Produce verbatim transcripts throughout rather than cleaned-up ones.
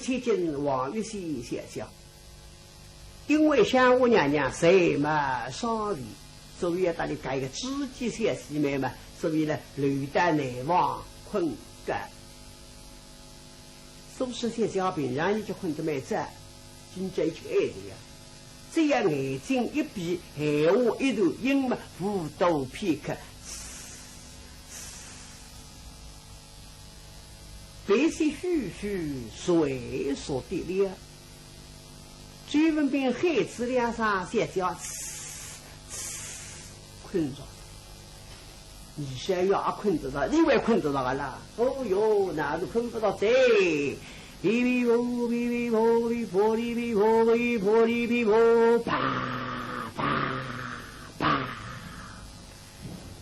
千金王月仙小姐。因为香花娘娘才貌双全，所以要搭俚嫁一个知己小姐妹嘛，所以呢，留到内房困觉。苏氏小姐平常日脚困得蛮早，今朝一歇晏点呀，只要眼睛一闭，闲话一断，音嘛，勿多片刻， 鼻息呼呼，睡熟的了。周文宾喊仔两声小姐，嗤嗤，困着。二小爷也困得着，你还困得着个啦？哦哟，那是困不着哉。哩哩喔，哩哩喔，哩婆哩哩喔，哩婆哩哩喔，啪啪啪。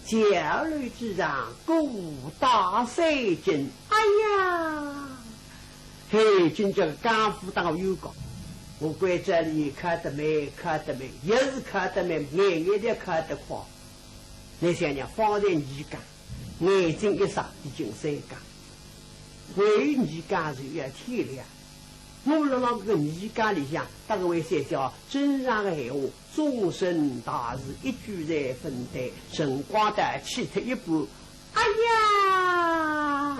谯楼之上，鼓打三更。哎呀！嘿，今朝个更鼓打有讲，我关照俚敲得慢，敲得慢，越是敲得慢，眼眼就敲得快。倷想想，方才二更，眼睛一眨，已经三更，还有二更就要天亮。我辣辣搿个二更里向，搭搿位小姐正常个闲话， 终身大事一句侪勿谈，辰光倒去脱一半。哎呀！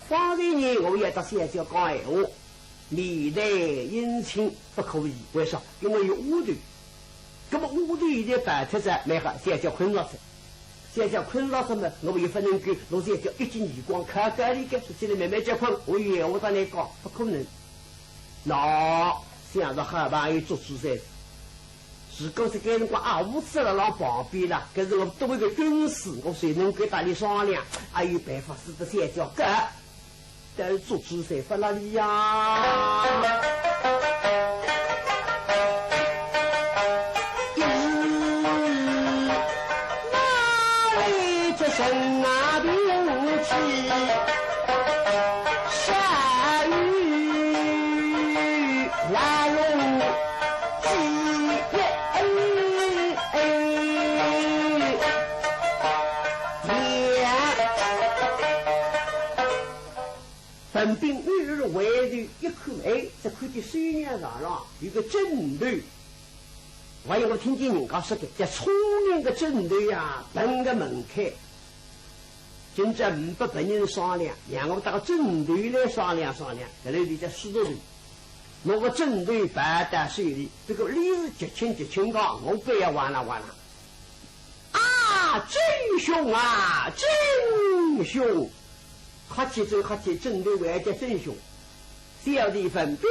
方才呢，我也搭小姐讲闲话，面谈姻亲勿可以，为啥？因为有丫头。那么丫头现在跑脱哉，蛮好，小姐困着哉。小姐困着哉嘛，我们也勿能够拿小姐一记耳光敲开里个，说起来慢慢叫困，我有闲话搭倷讲，勿可能。喏，想着好朋友做主噻。 如果是该辰光啊，我坐辣辣旁边啦，搿是我多一个军师，我谁能够搭俚商量？还有办法使得小姐个？但是做主噻，勿辣里呀。一日哪里这神啊兵器，下雨来龙 几月并没有回头一看，哎，只看见手沿上浪有个枕头。还有我听见人家说的，叫聪明的枕头呀，笨的门开。今朝呒不别人商量，让我搭个枕头来商量商量，搿里头叫书读书。拿个枕头摆到手里，搿个俚是极轻极轻个，我覅哇啦哇啦。 啊，真凶啊，真凶！客气真客气，真的还叫真凶。小弟文炳，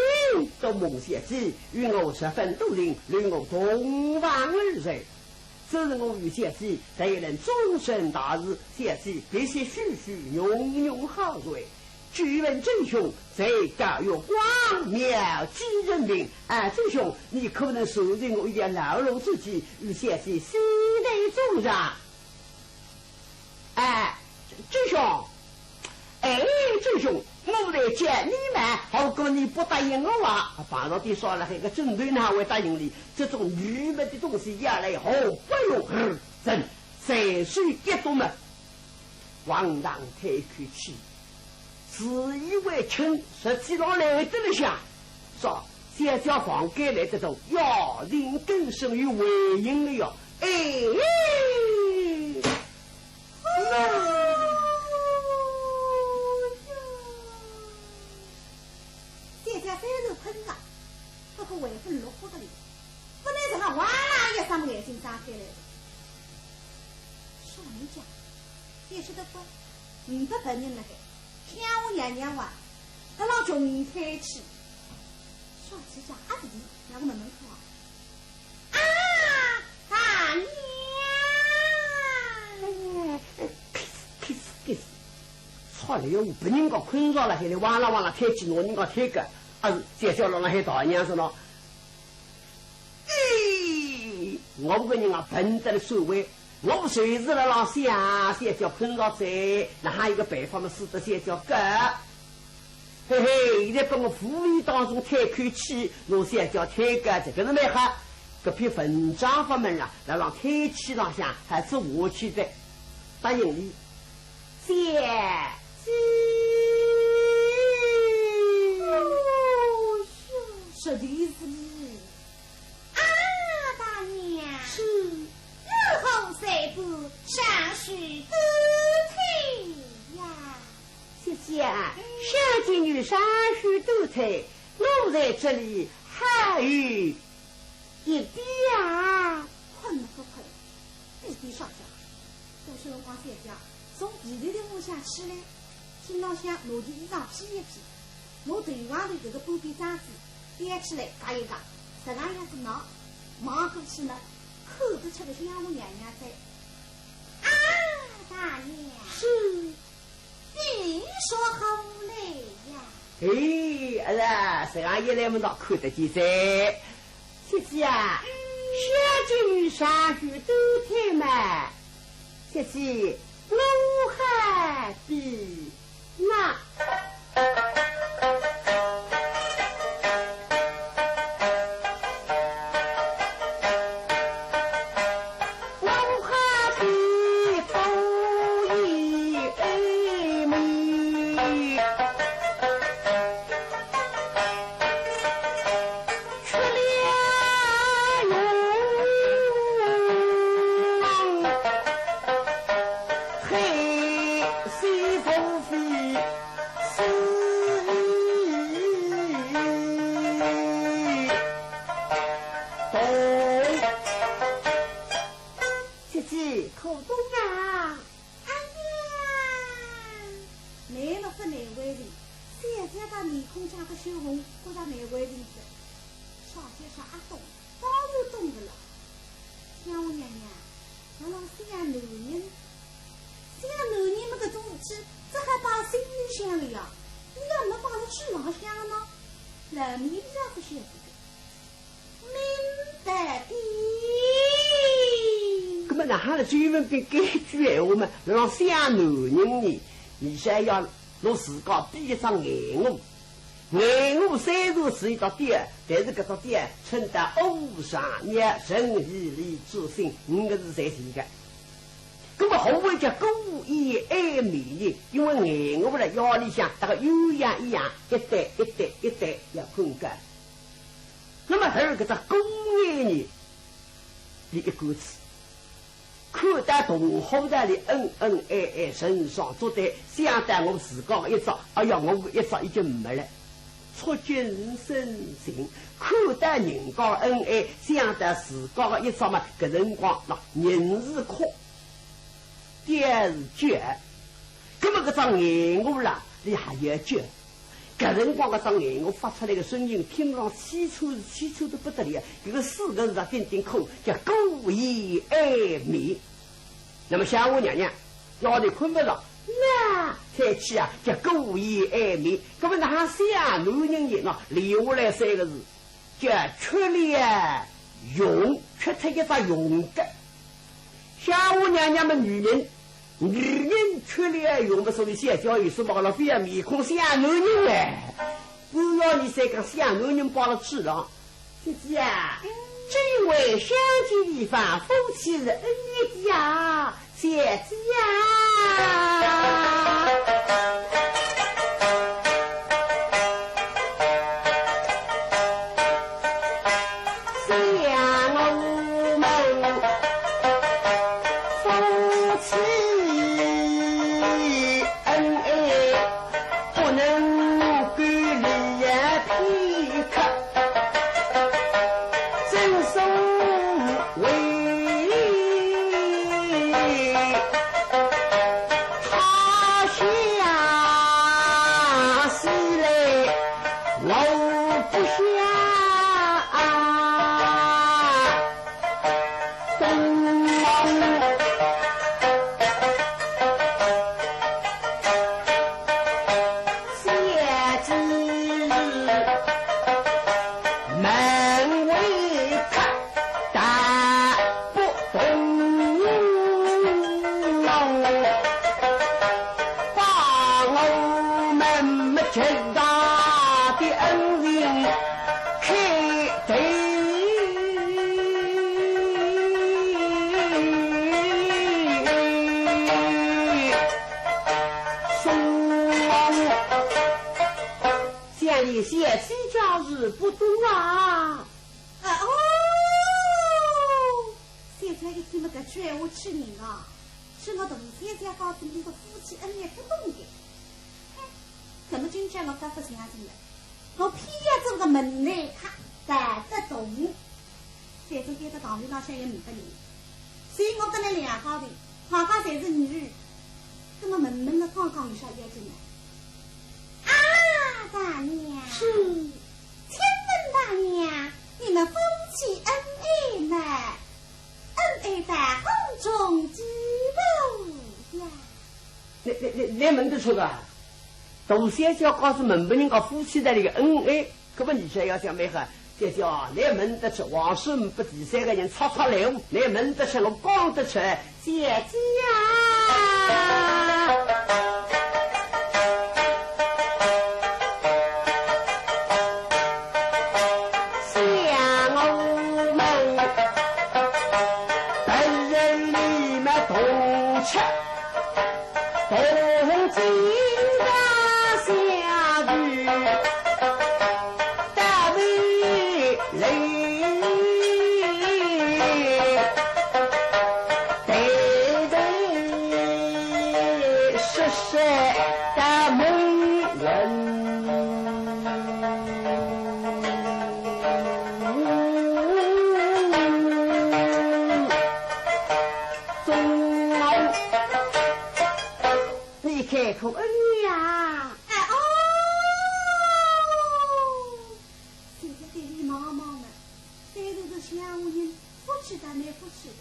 多蒙小姐与我十分多情，留我同房而睡。只是我与小姐才能终身大事，小姐别些许许，浓浓好睡。 久闻真凶在高阳关庙祭神明。哎，真凶，你可能赦罪我一条老路之期，与小姐西来终日。哎，真凶，哎，真凶，我来见你嘛，好过你不答应我啊？碰着的说了，还个枕头哪会答应你？这种愚笨的东西要来何不用？嗯，真，随手一夺嘛。 王堂叹口气，自以为轻，实际上来得了响。说，小姐房间来得动，要紧跟声有回应了哟。哎，小姐虽然困着，不过还是落不得了，不能让她哇啦一声眼睛张开来。说你讲， 也是得不，呒不别人了海，香花娘娘哇，得了穷开气。小姐讲阿是的，让我问问看啊。啊，大娘！哎，哎，哎，kiss，kiss，kiss。操了，要呒不人家困着了，还得哇啦哇啦开气，拿人家开个，啊是，小姐辣辣喊大娘是喏。 咦，我个人啊，笨得了所谓，我随时辣浪想，小姐困着哉，哪哈有个办法嘛，使得小姐个？嘿嘿，现在拨我无意当中叹口气，拿小姐抬个，这个是蛮好。搿篇文章法门啊，辣浪叹气浪向还是下去的。答应你，小姐。哦哟，实在是 啊，大娘。是。如何才子尚书多才呀？小姐啊，嗯。小姐女尚书多才，我在这里还有一点啊。困可困，一点啥呀？ 搿辰光小姐从被头里下起来，身浪向拿件衣裳披一披，拿头上头搿个半边装子撩起来夹一夹，实梗样子呢，望过去呢，看得出个香花娘娘哉。啊，大娘。是。你说好来呀。哎，儿啊，实梗一来么倒看得见哉。小姐啊，小姐女尚书多才嘛。 姐姐，我好比那。我好比多一米。 吃了云，黑水无非是一冬。姐姐，可懂啊？ 哎呀，难末是难为情，小姐个面孔涨得血红，觉着难为情哉。小姐说阿懂，当然懂个了。香花娘娘，辣浪想男人，想男人么搿种事体，只好摆心里向个呀。伊要么摆辣嘴浪向个呢，老面浪勿晓得个。 明白的。葛末哪哈呢？周文宾搿句闲话嘛，辣浪想男人呢，而且要拿自家比一只眼窝。眼窝虽然是一只点，但是搿只点撑到屋上，让人以礼之心，搿个是最是个。搿么何谓叫孤雁哀眠呢？因为眼窝辣腰里向，搭个鸳鸯一样，一对一对一对要困觉。那么后搿只孤雁呢，俚一观仔，看到同伙搭里恩恩爱爱，成双作对，想到我自家个一只，哎呀，我个一只已经没了。触景生情，看到人家恩爱，想到自家个一只嘛，搿辰光喏，人是哭，调是叫，葛么搿只眼窝啦，俚还要叫。搿辰光搿只眼窝发出来个声音，听上去凄楚是凄楚得不得了，搿个四个字啊，顶顶可，叫孤雁哀眠。那么香花娘娘，夜里困勿着，那才去啊，叫孤雁哀眠。葛么哪哈想男人呢？喏，留下来三个字，叫缺了容，缺脱一只容个。香花娘娘么女人，女人缺了容么，所以小姐有数目个了，覅面孔像男人哎。半夜里三更像男人摆辣嘴浪。姐姐啊，这位小姐一番夫妻是恩爱的呀，姐姐啊。想我们夫妻恩爱，不能够离呀片刻，正所谓 他乡西来我不下东望。小姐门未开，大不同lòng，把我们没极大的恩情开对送。想你小姐家事不多啊。 啊哦！小姐一听么搿句闲话气人啊，是我大小姐告诉你个夫妻恩爱不懂的。嘿，怎么今朝我搿副相信了？我偏要做个门内客，谈得动。反正该个堂里浪向也没得人，所以我跟侬两家头，两家侪是女儿，那么问问个刚刚有啥要紧呢？啊，大娘。是。 请问大娘，你们夫妻恩爱吗？恩爱到何种地步呀？倷，倷，倷，倷问得出个？大小姐告诉问问人家夫妻搭里个恩爱，搿么倷想要想蛮好，姐姐啊，倷问得出，横竖竖第三个人插插来话，倷问得出，倷讲得出。 姐姐呀，想我们本人你们同吃同进的相遇。 大门里，对对是是大门人。中郎，你开口恩呀。 哎哦，现在对俚望望呢，对俚个相夫人，夫妻搭蛮夫妻个。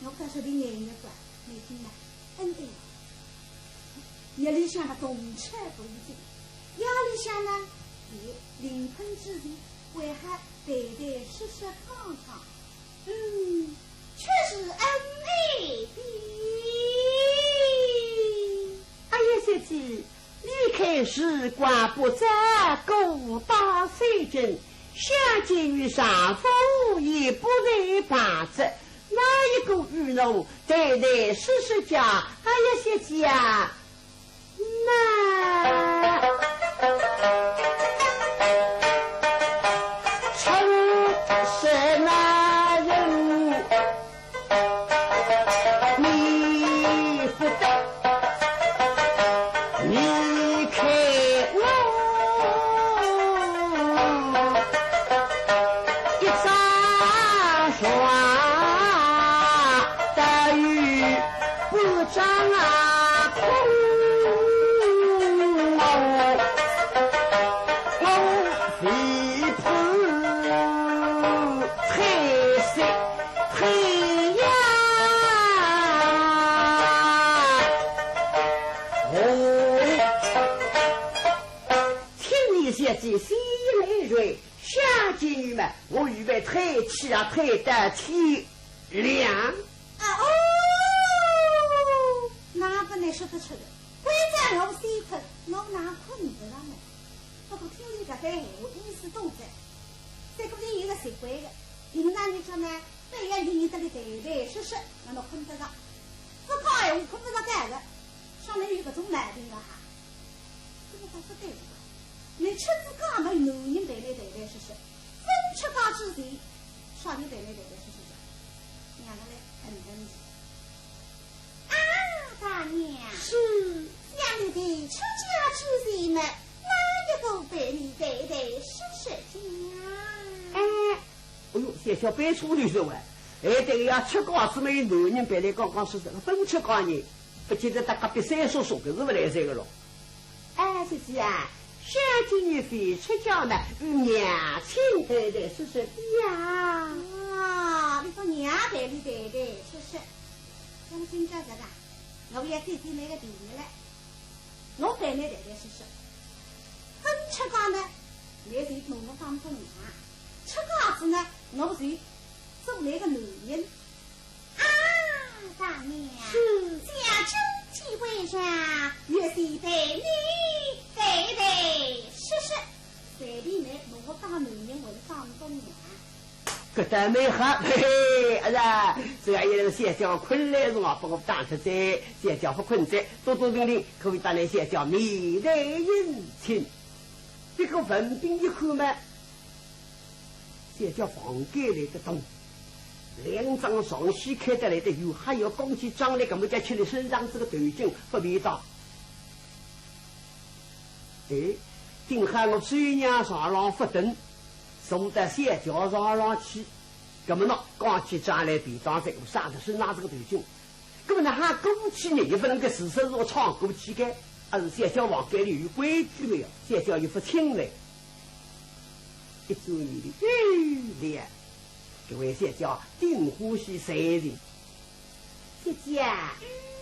我搿是俚眼眼个，倷听呢，恩爱。夜里向呢，同吃同进，夜里向呢，也临困之前，还好谈谈说说唱唱。 嗯，确实恩爱的。哎呀，小姐，你看时光不早，鼓打三更，小姐与丈夫也不在旁侧，哪一个与我对对说说讲？哎呀，小姐啊，那春色那人你不得，你看我。 一张床，倒有半张啊空。我未判退色退呀。哦，请你小姐先来睡。 小姐你们，我预备退去啊，退到天亮。啊哦，那不能说得出的。关照我先困，我哪困得着呢？不过听你搿番闲话，意思懂哉。再过你有个习惯的，平常日脚呢，半夜里你在里头头睡睡，那么困得着。不讲闲话，困得着干的，上来有搿种毛病了哈。 搿个倒勿对了，倷出仔家门，男人陪倷谈谈说说，勿出家之前，啥人陪倷谈谈说说讲？让我来问问伊。啊，大娘。是。想你未出家之前嘛，哪一个陪你谈谈说说讲？哎，哎哟，小姐背错头说话，哎，对呀，出家之前，男人陪倷讲讲说说，勿出家呢，勿见得搭隔壁三叔叔，搿是勿来三个咯。 哎，小姐啊，小姐你未出家嘛，与娘亲谈谈说说的呀。啊，你说娘陪你谈谈说说，那么今朝搿个，我也见见倷个第一面了。我陪倷谈谈说说。勿出家呢，倷就拿我当做娘；出家子呢，我就做倷个男人。 啊，大娘。是。家中既未成，有事对你对对说说，随便倷拿我当男人还是当姑娘。搿倒蛮好，嘿嘿，儿子，只要有人小姐困来辰光，拨我打出去，小姐勿困哉，多多定定，可以搭倷小姐面谈姻亲。搿个文斌一看嘛， 小姐房间里个灯，两张床席开得来得远，还要讲起张来，搿么叫吃力身上这个头颈勿便当。哎，顶好我手娘床浪勿等，坐到小姐床浪去，搿么喏，讲起张来便当，这个啥的是拿这个头颈。 搿么哪哈过去呢，也勿能够事实是我闯过去个，而是小姐房间里有规矩个呀，小姐又勿请来。一转眼里，哎呀，搿位小姐顶欢喜三人。小姐啊，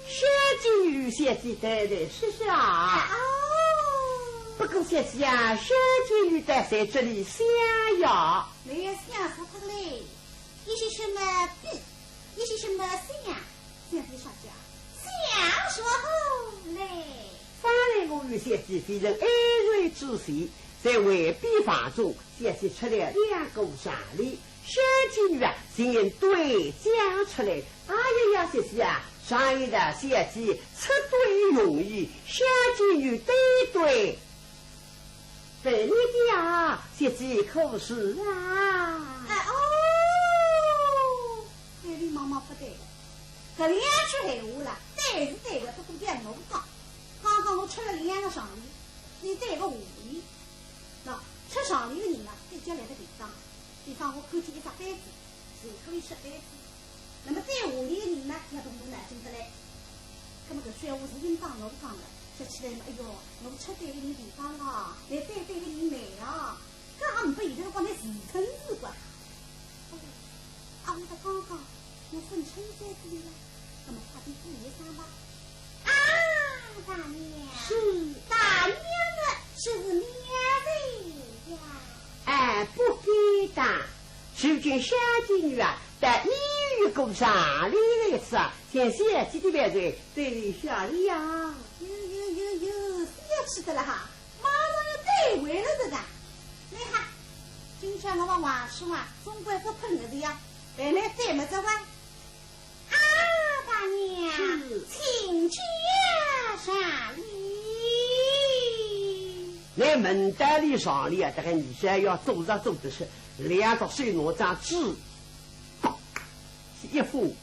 小姐与小姐谈谈说说啊。哦。不过小姐啊，小姐与在谁这里相邀？没有相说过嘞，一些什么比，一些什么相。 小姐说讲，想说好嘞。方才我与小姐未曾安睡之时，在外边房中，小姐出了两个长联，小姐女啊，竟然对讲出来。哎呀呀，小姐啊，常言道小姐出对容易，小姐女对对 对你的啊，小姐可是啊。哎哦，对你妈妈勿对个，搿两句闲话啦，对是对个，不过叫我讲。刚刚我出了两个长联，你对个下联。喏，出长联个人啊，比较来得便当。比方我看见一只单子， 是可以说单子。那么对下联个人呢，要动动脑筋个嘞。那么搿句闲话是应当我讲个，说起来嘛，哎哟，我出对个人便当啊，来对对个人难啊，搿还勿现在光来自称自个。哦，啊，我才刚刚，我分称赞自己了，那么快点补一声吧。啊，大娘。是。大娘呢，就是娘子呀。哎，不敢当。 如今小姐女啊，到医院过上里来吃啊，请小姐的别人对下里呀。有有有有，是要吃的了哈，马上要带回来的呢。你看，今朝我们王叔啊，总归不困了的呀，本来对么着哇。请家上礼。乃门当里上礼啊，大概你是要做着做着是，两只手拿张纸，一封。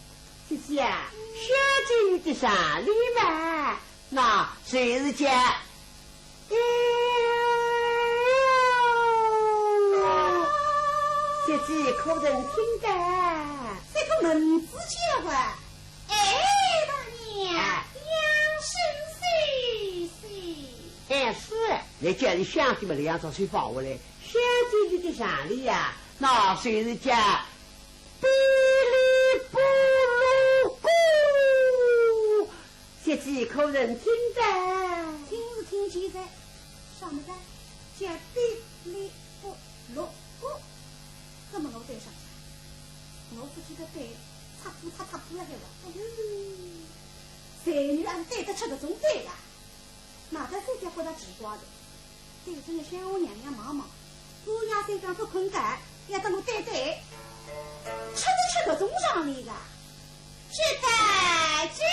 姐姐啊，小姐你的上礼嘛，那谁是家？哎呦，姐姐可曾听得？这个门子叫唤。 哎，大娘，哎。两声细细。哎，是，你叫你想的么，两只手放下来，想的你的上礼呀，那谁是家？哔哩咕噜咕，姐姐可曾听得？听是听见哉，啥么哉？叫哔哩咕噜咕。 搿么我对啥？我勿晓得对，擦呼擦擦呼了海哇。哎呦，才女还是对得出搿种对啦？哪得小姐觉得奇怪的？对着那小娘娘望望，半夜三更勿困觉，要搭我对对，出得出搿种上礼个？ 是的，这里。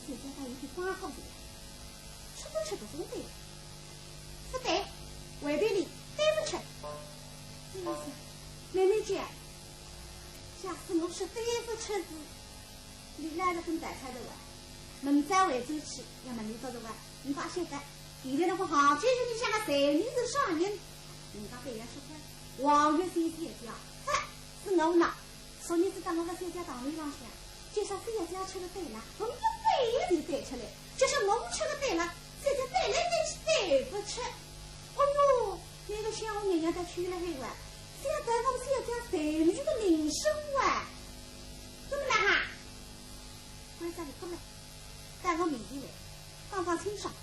现在倒有点光火了，吃都吃不动了。不对，外头里对不出。这意思，妹妹姐，假使我说对不出是，你来了跟白菜的玩，明朝回转去，要么你做的玩，你发现的。现在那个行情是你想个谁，你是啥人？人家对人说的，王月仙仙讲，嗨，是我呢。 昨日子到我个小姐堂里浪向，就说小姐吃个对了，我用对就对出来，就说我吃个对了，小姐对来对去对不出。哦哟，那个小娘娘在吹了黑哇，想得我小姐才女个名声哇。怎么了哈？关照你过来，到我面前来，讲讲清爽。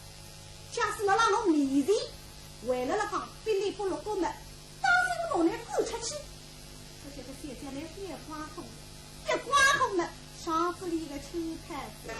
假使侬辣我面前，为了辣讲，比你不落过门， 当时我拿侬赶出去，我觉得小姐来一光火，一光火么，上子里个青苔子。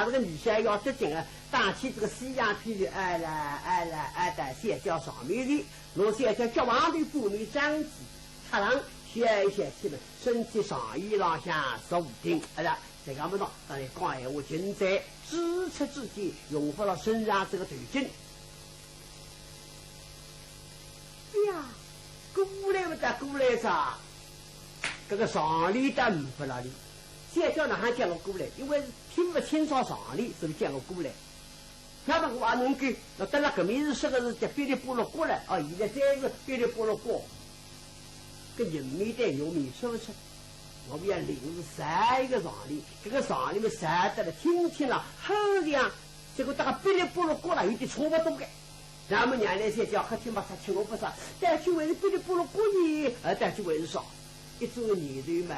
搿个女婿要得劲啊，打起搿个西洋皮鞋，哎啦哎啦哎啦，小姐上面去，拿小姐脚往里半面张起，踏上，歇一歇气嘛，身体上衣浪向坐定，哎啦，再讲么喏，当然讲闲话，尽在咫尺之间，用勿着身上搿个头巾。哎呀，过来勿得过来哉，搿个上联搭呒不了哩。小姐哪哼叫我过来？因为是听勿清爽上联，是勿是叫我过来？那么我也能够，那等了搿面是说个是叫噼里啪啦过来，哦，现在再是噼里啪啦过，搿人面对肉面说勿出。我们要临时造一个上联，搿个上联么造得了听听了，好像 结果大家噼里啪啦过来有点差勿多个。那么娘来三叫客厅嘛，啥吃我勿啥，带去还是噼里啪啦过呢，呃，带去还是啥？一转个念头嘛，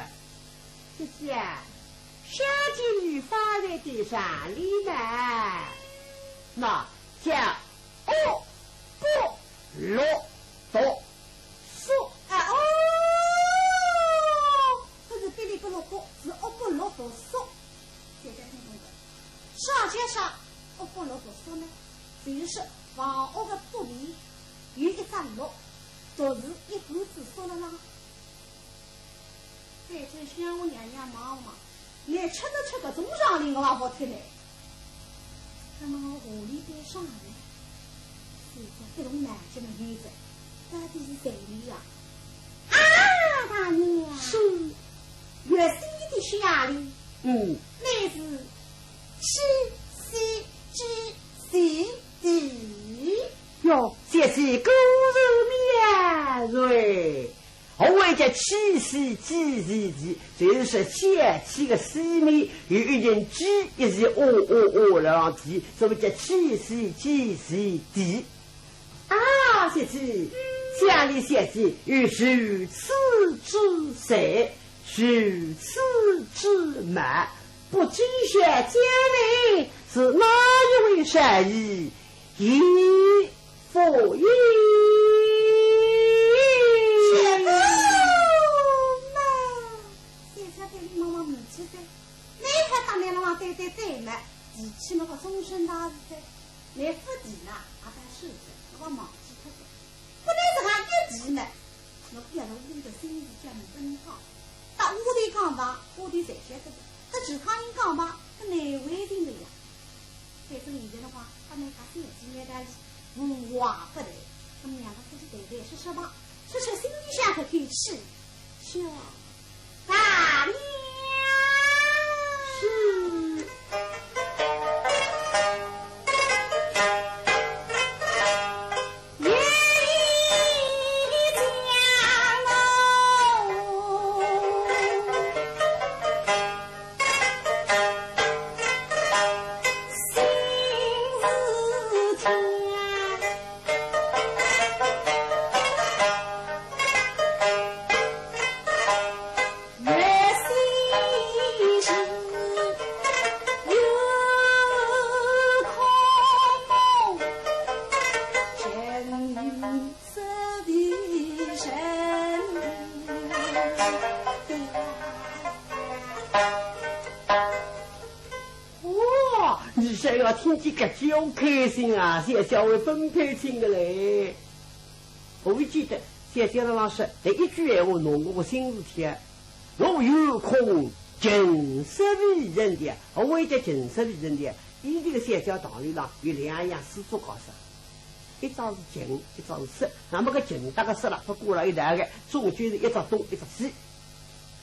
姐姐，小姐你发来的上联嘛，那叫恶不落读 书。啊，哦，搿是噼里啪啦过，是恶不落读书。小姐听懂个，啥叫啥恶不落读书呢？就是说，房屋个屋里有一只落，读书一本子书了啦。对，这香火娘娘忙忙，连吃都吃搿种上联我也勿听呢。 那么我何里得上呢？现在搿种难就没有哉，到底是谁的呀？啊，大娘，是。月西的下里，嗯。乃是七喜之喜地。哟，这是果然妙哉。 何谓叫七喜之喜地？就是说，小姐个西面有一件鸡，一只鹅，鹅，鹅辣浪啼，所以叫七喜之喜地。啊，小姐，想你小姐有如此之才，如此之貌，不知小姐呢，是哪一位少爷？ 不也。姐夫嘛，现在对你妈妈面前的，你还当面妈妈对对对嘛，提起那个终身大事的，你不提呢，阿当是的，我忘记他的，不能这样一提呢。 我一路里的心事讲勿跟你讲，到屋里讲吧，屋里侪晓得的，到其他人讲吧，搿难为情的呀。反正现在的话，他们还是有经验的，无话不谈，他们两个夫妻对对说说吧，说说心里想搿口气，笑。 大娘。是。哇，你想要听见搿句好开心啊，是要叫我分配清的嘞。 我记得小姐辣浪说，搿一句闲话弄我个心事体啊，我有空尽说为人的，我也叫尽说为人的。伊迭个小姐堂里浪有两样书做高啥，一桩是尽，一桩是说。那么搿尽搭个说了，勿挂辣一道个，终究是一只东，一只西。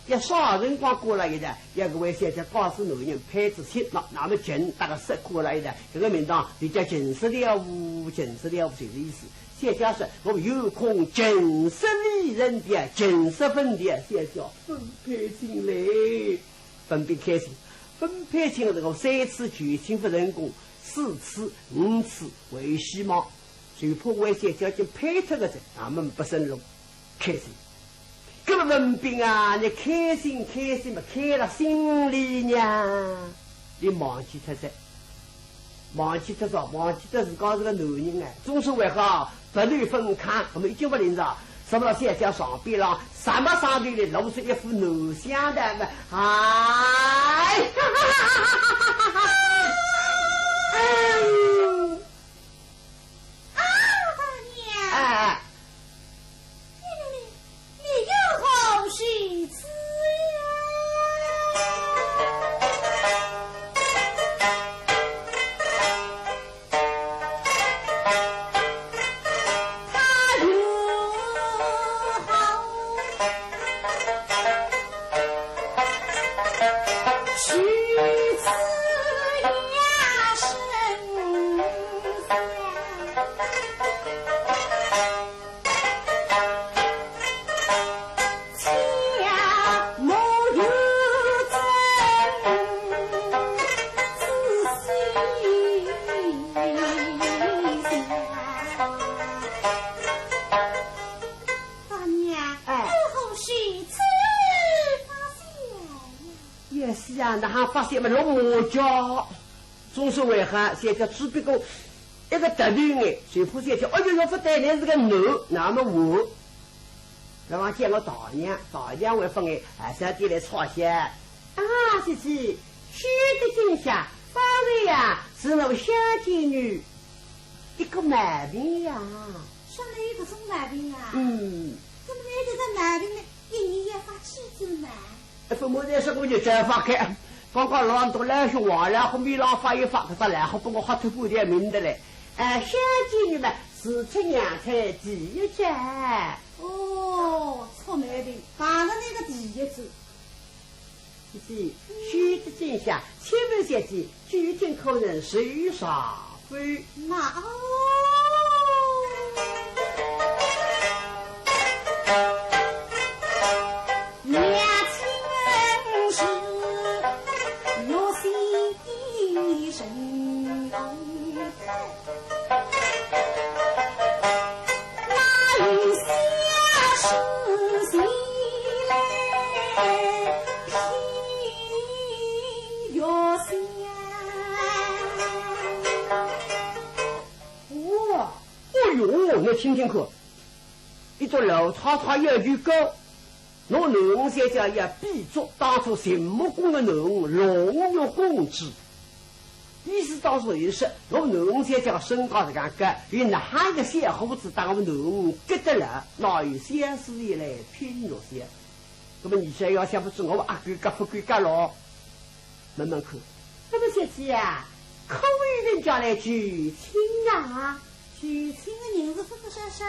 要啥辰光挂辣一道，要搿位小姐告诉男人配仔亲，那，那么尽搭个说挂辣一道，搿个名堂就叫尽说了无，尽说了无，就是意思。小姐说，我有空尽说为人的，尽说分的，小姐分配清嘞，分配开心，分配清了，我三次求亲勿成功，四次、五次还有希望，就怕位小姐已经配脱个哉，那么勿成功。 开心。搿么文炳啊，你开心开心嘛，开了心里呢，你忘记脱哉，忘记脱哉，忘记脱自家是个男人哎，总是为好勿能分开，那么已经勿灵哉，什么小姐床边浪，什么上头里露出一副男相的嘛，哎。是啊，哪哈发现么落马脚？总是为何小姐只不过一个特别眼，谁不小姐，哎呦，要不得来是个男，那么我，那么见我大娘，大娘会分哎，还是要进来吵些。啊，姐姐，休得惊吓，方才呀，是我小姐女一个毛病呀。啥么一个种毛病啊？嗯。怎么一个种毛病呢？ 一年要发几转呢？哎，父母在说过就再发开。刚刚老多老兄话了，后面浪发一发，搿只来好拨我吓脱半条命的嘞。哎，小姐女嘛，是出娘胎第一胎。哦，出毛病，碰着那个第一次。姐姐，休得惊吓，请问小姐， 究竟可能是啥非？那哦，娘亲是我心的神龙。 哦，哎哟，侬听听看，一个老太太要求高，侬囡儿才叫要比作当初秦穆公的囡儿胧月公主。 意思当中就是，我囡儿才叫身高实梗高，有哪哈一个小伙子搭我囡儿搿搭了，哪有相思意来拼肉相？那么你想要想不出我阿哥高不够高咯？问问看。那么小姐啊，可有人家来求亲啊？求亲的人是勿勿少少，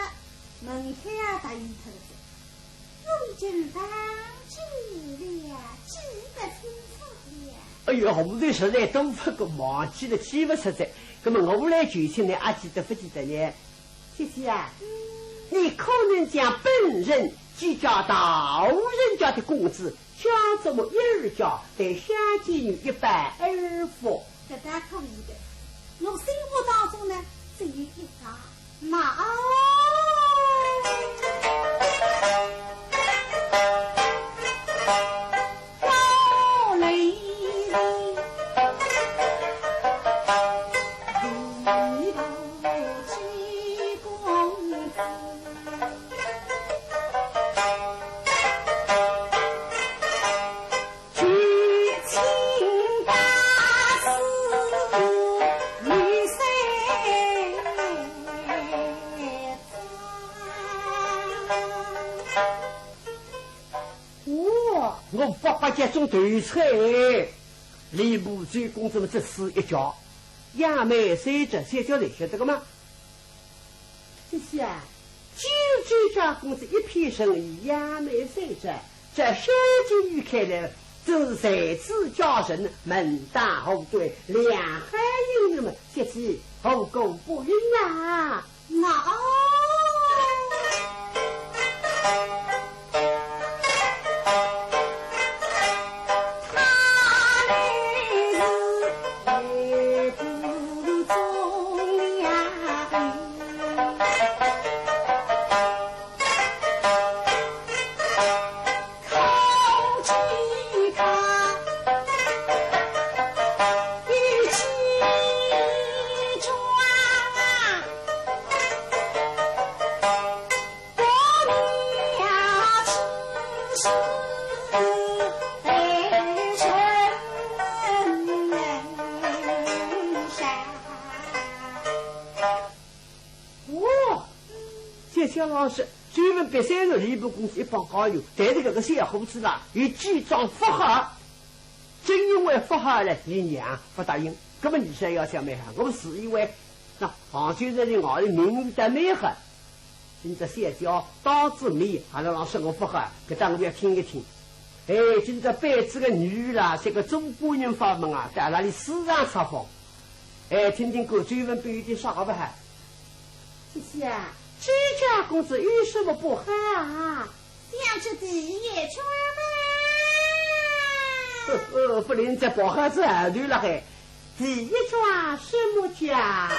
门槛也答应脱了。 我已经忘记了，记不清楚了。哎哟，我们实在都勿个忘记了，记勿出哉。那么我来求亲呢，阿记得勿记得呢？姐姐啊，嗯。你可能将本人寄家大户人家的公子，将这么一儿家，对小姐女一拜而服。 搿倒可以的。我心目当中呢，只有一个，那哦，高丽丽，李宝之公子。 哦，我八百家中头菜，吏部周公子么只是一家，杨梅三只，三家侪晓得个嘛。 这下，九州家公子一片生意，杨梅三只，这小姐女看来，真是才子佳人，门当户对，两害姻缘么，结起后果不孕啊！那哦。 哦，谢谢老师，专门别三个礼部公司一帮高友，但是搿个小伙子啦，有几桩勿好，正因为勿好了，伊娘勿答应。葛么你说要想蛮好，我是因为那杭州人的外头名誉倒蛮好， 今朝小姐当仔面，阿拉老师我勿好，搿搭我要听一听。哎，今朝班子个女啦，这个中国人法门啊，在那里时常插风。哎，听听看，周文宾有点啥个勿好？姐姐啊，周家公子有什么不好啊？想吃第一桩嘛。呃，呃，不能再不好这后头了嘿。第一桩什么家？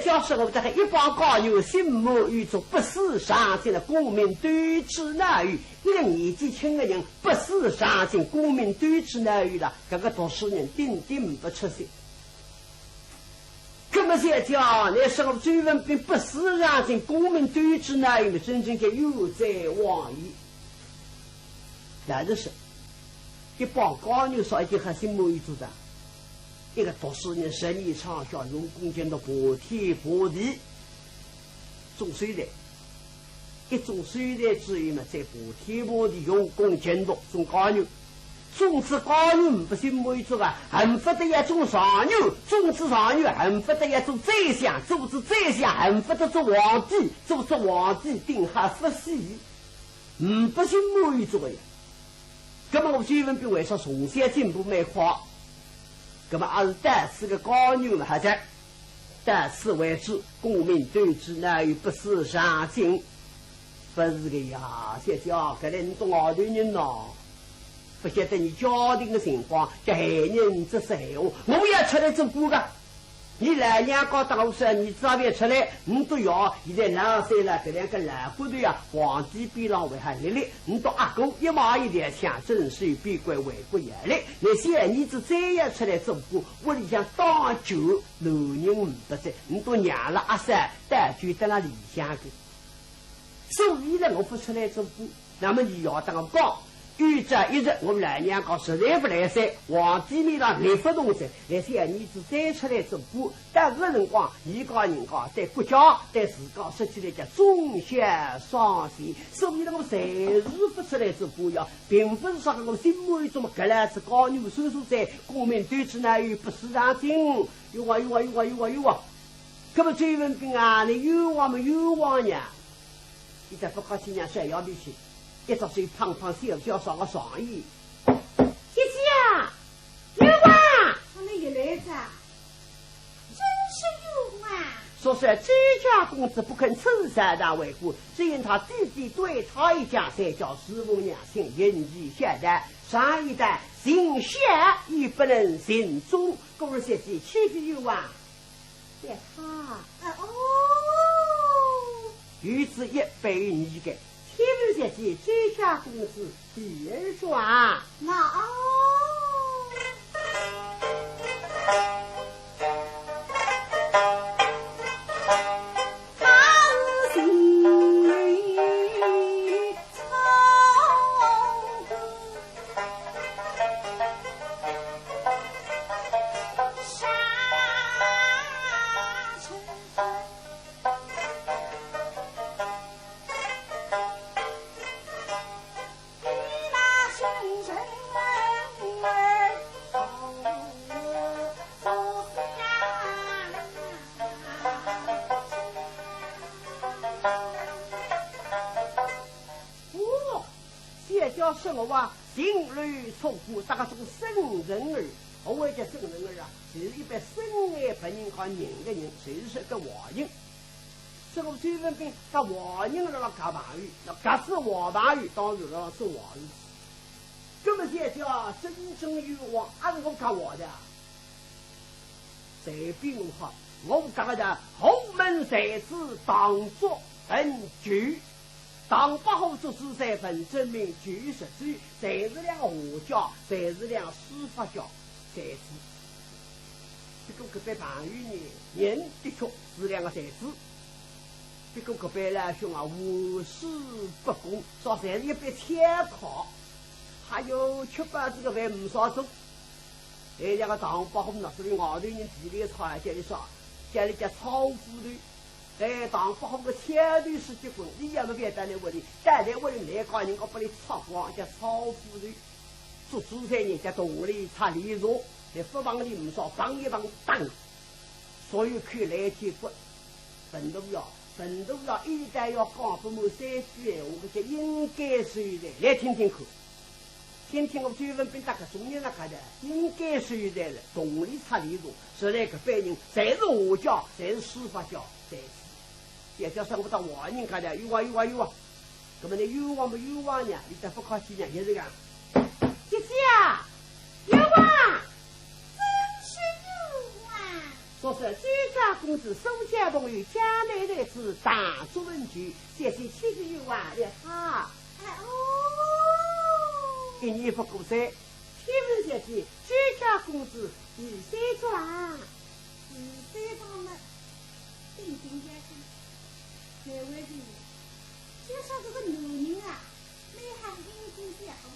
要是我这个一帮高人心满意足，不思上进的功名，对之哪有？一个年纪轻的人，不思上进，功名对之哪有了？搿个读书人顶顶勿出息。搿么小姐，你说我周文宾不思上进，功名对之哪有？真正叫有罪枉也。但是，一帮高人说一句还心满意足的。 一个读书人十年窗下，用功勤读，爬天爬地，种秀才。一种秀才之后嘛，再爬天爬地，用功勤读，种高人。种仔高人，勿心满意足啊，恨不得要种状元，种仔状元，恨不得要做宰相，做仔宰相，恨不得做皇帝，做仔皇帝，顶好勿死。 嗯，勿心满意足个呀。葛么我周文宾为啥从小进步蛮快？葛么也是到此个高人了还在，到此为止，功名对之哪有不思上进？勿是个呀，小姐，搿来你懂外头人喏，勿晓得你家庭个情况，叫害人之事闲话，我也出来做官个。 你老娘家当时，你早点出来，你都要现在两岁了，搿两个老骨头呀，皇帝边浪还立立，你都阿哥一马一条枪，镇守边关为国要来，你小儿子再要出来做官，屋里向当久，男人勿在，你都娘了阿三，带去得了里向个。 所以呢，我勿出来做官。那么你要当讲，有朝一日我老娘家实在勿来三，皇帝面浪立勿动噻，乃是要儿子再出来做官。到搿辰光，伊家人家对国家对自家说起来叫忠孝双全。所以呢，我暂时勿出来做官呀，并勿是说我心目中么搿来是高人所所在，功名对之哪有不思上进。有啊，有啊，有啊，有啊，有啊。葛么周文宾啊，你冤枉么冤枉呀？ 伊在不高兴，让小妖迷去，一只手碰碰小脚上个床沿。姐姐啊，冤枉！他们也来着，真是冤枉！说是周家公子不肯出山堂为官，只因他弟弟对他一家，才叫师父娘亲，忍气消道，上一代行孝也不能行忠，故而姐姐岂非冤枉？ 别怕。啊，哦。于是一杯一个，天日姐姐，这下公子第二桩。那哦。哦，小姐说我啊，情竇初开，搭搿种圣人儿，何谓叫圣人儿啊？就是一般深爱别人家人个人，就是说个坏人。说我周文宾搭坏人辣辣交朋友，那搿是坏朋友，当然辣辣做坏事。葛么小姐啊，真正冤枉，阿是我交坏的啊？ 随便我讲，我讲个是豪门才子唐伯虎。唐伯虎做仔才子，文徵明、九十洲，侪是两个画家，侪是两个书法家，才子。不过搿班朋友呢，人的确是两个才子，不过搿班老兄啊，玩世不恭，说侪是一班刁客，还有吃饱搿个饭没啥做。 哎，那个唐伯虎呢，所以外头人地里吵，叫伊啥？叫伊叫操斧头。哎，唐伯虎个枪头是结棍，伊也没别带来屋里，带来屋里来讲，人家把伊拆光，叫操斧头。做仔才人家铜钿拆钿茶，在佛房里没少放一放当。所以看来见骨，文图呀，文图呀，一代要讲不满三句闲话，搿叫应该收的，来听听看。 听听我周文宾搭搿种人辣讲的，应该收的了，铜钿拆钿茶，说来搿班人侪是画家，侪是书法家，侪是。也叫说我搭坏人讲的，冤枉冤枉冤枉。葛么呢，冤枉不冤枉呢？伊搭勿客气呢，也是讲，姐姐啊，冤枉，真是冤枉。我说周家公子苏家朋友，家内来自大作文局，谢谢七十一万了他。哎哦。一年不过三，请问小姐，周家公子第三桩啊？第三桩嘛，顶顶下去，难为情。就说这个男人啊，蛮好，英俊点好。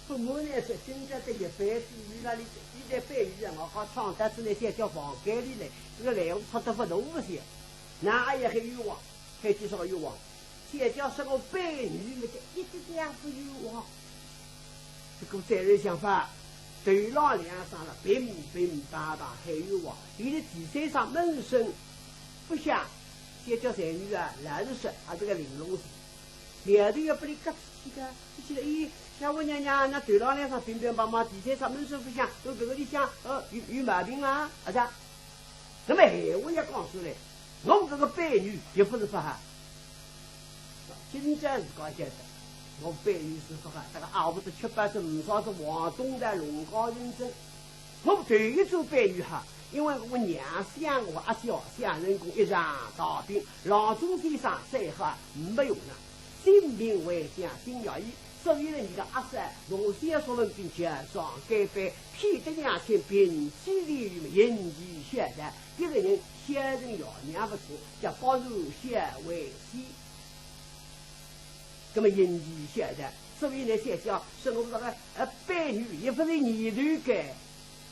不瞒你说，今朝得一番比喻，那里一番比喻啊，我好唱到仔倷小姐房间里来，这个来我唱得不大不小。那也很冤枉，还几少冤枉。小姐说我婢女，那个一点点也不冤枉。不过再一想法，头浪两声了，乒乒乓乓还冤枉，现在第三声闷声不响，小姐才女啊，老实说，还是个玲珑事。 苗头要拨俚夹出去个，就晓得，咦，小王娘娘，那头浪两声乒乒乓乓，第三声闷声不响，侬搿个里向，呃，有，有毛病啊，阿是啊？那么闲话也讲出来，我搿个婢女也不是勿好。今朝是讲晓得，我婢女是勿好，这个啊，我是七八十五岁是王东的龙高人生。 我头一桩婢女哈，因为我娘想我阿小想成功一场大病，郎中先生说好没用了，性命还讲心要紧，所以呢，人家阿三从小说文凭全上改班，骗得娘亲病体离忧，引其小的，一个人小人要娘不错，叫不如小为先。 那么引其小的，所以呢，小姐说我搿个呃婢女也不是念头个，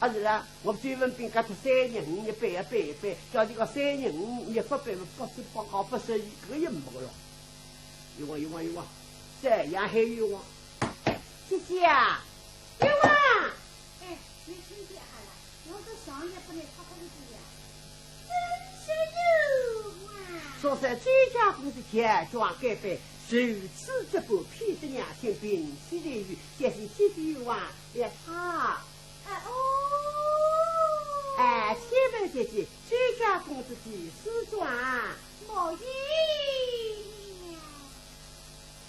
而是啦，我周文宾搿搭三年五年背啊背一背，叫这个三年五年不背，不是不讲不适意，搿个也没个咯。冤枉冤枉冤枉，这样还冤枉。姐姐啊，冤枉！ 哎，你听见好了，我的上也不能拍拍你的呀。真是冤枉！说是周家公子强壮改变，如此这般骗得娘亲病体离忧，就是姐姐冤枉了他。哎哦。哎，请问姐姐，周家公子第四桩？没有了。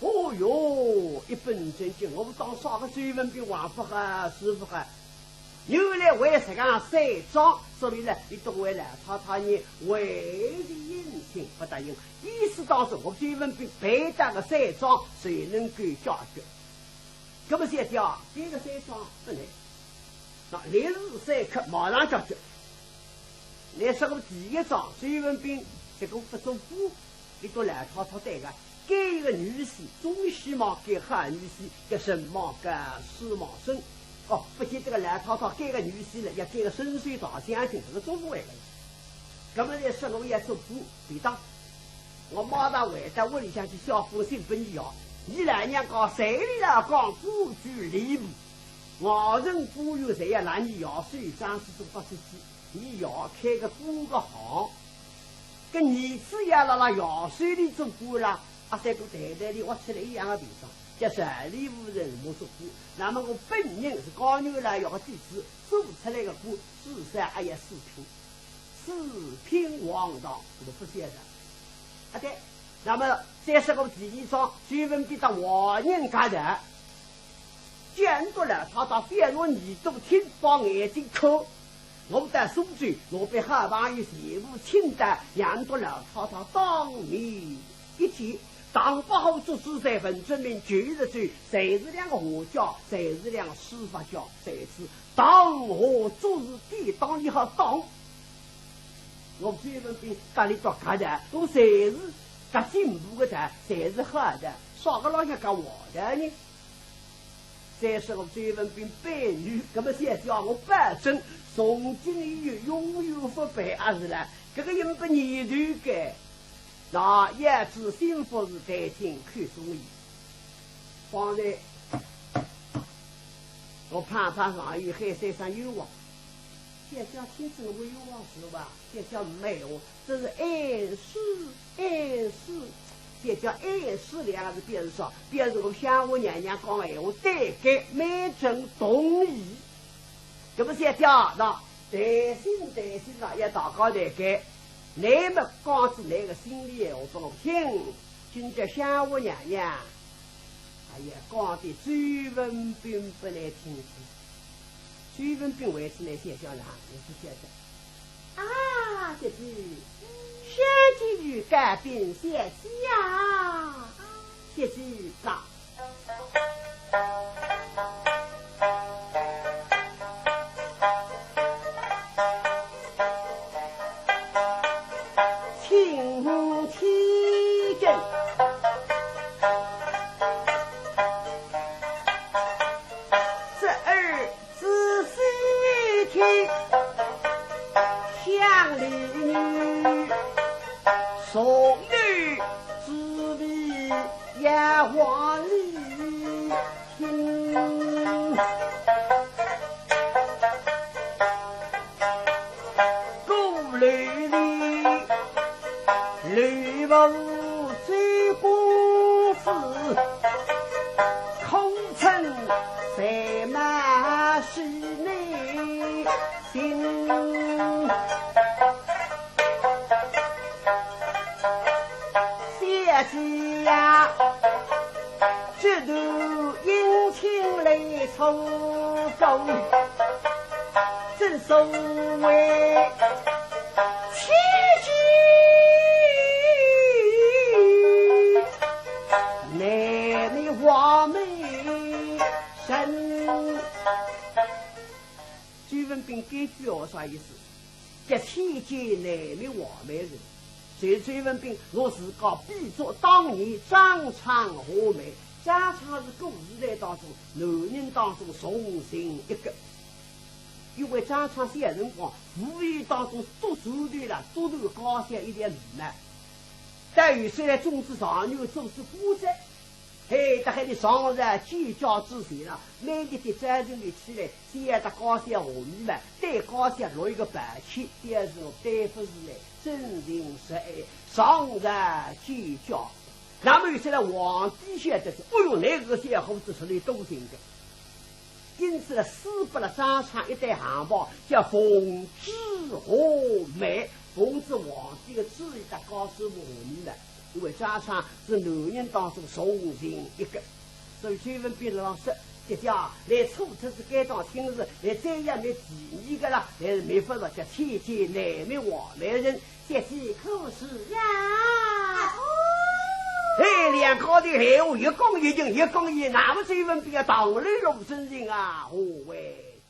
哦哟，一本正经，我当啥个周文宾还勿好，是勿好？原来为实梗三桩，所以呢，伊笃为老太太呢，委实殷勤，勿答应。意思当中，我周文宾办到个三桩，就能够解决。那么小姐啊，这个三桩勿难，那立时三刻马上解决。 倷说个第一桩，周文宾这个勿做官，伊笃老太太对个，该一个女婿，总希望该好女婿，该声望高，势望深。哦，不见得个老太太该个女婿了，要该个深水大相亲，这个做勿来个。那么倷说我要做官，便当，我马上回到屋里向去写封信拨倷爷，倷老娘家随礼了讲，官居吏部，外人官员侪要拿倷爷手上去做法事体。 倷爷开个官个行，搿儿子也辣辣爷手里做官啦，阿三哥袋袋里挖出来一样个地方，叫实力无人莫做官。那么我本人是高原来要个弟子，做出来个官，至少还要四品，四品黄堂，我勿晓得。啊对，那么再说个第二桩，周文宾搭坏人家头， 见到老太太，覅拿耳朵听，把眼睛看。我到苏州，我被好朋友全部请到，让到老太太当面一见。唐伯虎作主在文徵明，九十岁，侪是两个画家，侪是两个书法家，侪是唐画作字典当里好当。我周文宾搭俚到搿搭，我侪是搿进步个头，侪是好个，啥个老娘家坏个呢？再说我周文宾背后，搿么小姐我保证从今以后永远勿背，阿是啦？搿个人不念头个，那也只心腹是担心看中意。方才我碰碰上有海山上有王，小姐听见我有王是吧？小姐没有，这是暗示，暗示。 这叫暗示两个字表示啥？表示我乡下娘娘讲闲话对个，蛮正同意。搿么小姐，那担心担心了，也大家对个，那么讲出那个心里闲话拨我听，今朝乡下娘娘，哎呀，讲的周文宾不来听听。周文宾为此呢，小姐呢，也是晓得。 啊，姐姐，小姐有改变，小姐呀，姐姐呐。请起身。 侄儿仔细听，乡里女，从来只为要往里听。鼓楼里 刘府周公子，可曾在马市内行？小姐呀， 这段殷勤来凑够，正所谓千金难觅完美人。周文宾搿句闲话啥意思？ 叫千金难觅完美人。所以周文宾拿自家比作当年张昌夏美。张昌是古时代当中男人当中重情一个，因为张昌小辰光无意当中做手段了，做头家小一点迷茫，但有些来种子状元做子官哉。 嘿，大概你上山见家之前了，每日的早晨里起来，先要到家乡下面嘛，对家乡落一个抱歉，表示我对不住嘞，真情实意，上山见家。那么有些来皇帝晓得是，哎哟，那个小伙子是你多情的。 因此呢，赐拨了张昌一顶汗袍，叫奉旨华美，奉旨皇帝的旨意到高师府下面了。因为张昌是男人当中重情一个，所以周文宾老师，姐姐啊，来错脱是该桩亲事，来再也没第二个了，来是没法了，叫千金难觅完美人。 姐姐可是呀？哎，两家头闲话越讲越近，越讲越近，那么周文宾啊，当然要真情啊，何为？